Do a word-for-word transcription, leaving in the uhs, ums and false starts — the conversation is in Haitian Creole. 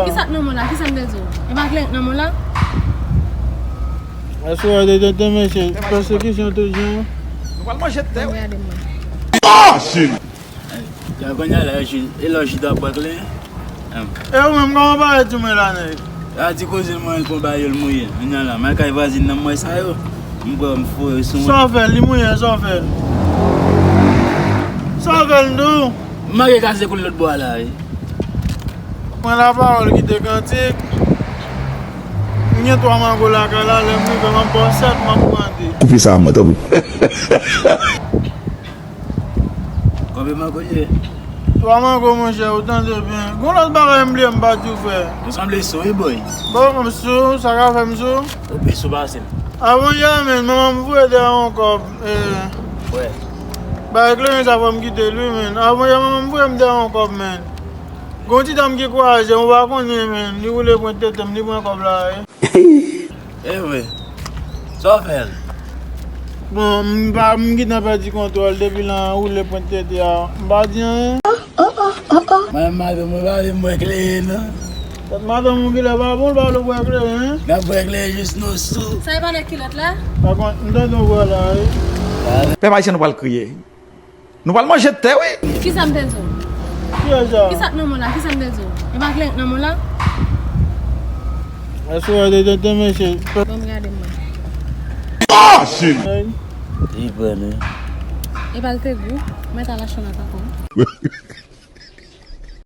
Kisa k nan men w la? Kisa m te di w? E pa kleren k nan men w la? Aswè, de tenten mesye, pèsekisyon tout jan. Nou pral manje tè, wi. Gade mwen. Jan kounye a la, e lòjita bwè kleren. E ou menm, kòman w parèt sou mwen la, nèg? A di koze l mwen konba yo l mouye. Kounye a la, m al kay vwazin nan m wè sa yo. M pran m foure sou mwen. Sa w fè l, li mouye, sa w fè l? Sa w fè l, m di w? M manke kase koul lòt bò a la, wi. Mwen lapawòl kite kantik. M gen twa mango lakay la, lè m rive, m ap ba w sèt, m ap pran de. Koupe sa a mwen, tanpri. Konbyen mango l ye? Twa mango, monchè, ou tande byen. Gon lòt bagay m bliye m pa di w, frè. Ou sanble sou, wi, boy. Bon, m sou, sa ka fè m sou? Ou pi sou pase m. Avan yè, menn, manman m voye dèyè yon kòb. Eh. Wè. Bagay kleren sa fò m kite l, wi, menn. Avan yè, manman m voye m dèyè yon kòb, menn. Gon ti dam ki kwaze, ou pa konnen, menn. Li woule pwent tete m, li pran kòb la, wi. E vre. Sa w fè l? Bon, m pa, m gentan pèdi kontwòl depi l an woule pwent tete a. M pa di anyen. Mwen, madanm mwen pa vle m bwè kleren, non. Tèt madanm ou genlè pa bon, l pa vle w bwè kleren, en? N ap bwè kleren jis nou sou. Sa e pa nan kilòt la? Pa konn, m tande w bwè la, wi. Pèp ayisyen, nou pral kriye. Nou pral manje tè, wi. Kisa m te di w? Kiyès sa? Kisa k nan men w la? Kisa m te di w? E pa kleren k nan men w la? Aswè, de tenten mesye. Bon, gade mwen. Ah, shit! Li pran, wi. E pa l te gou. Mwen ta lache la tako.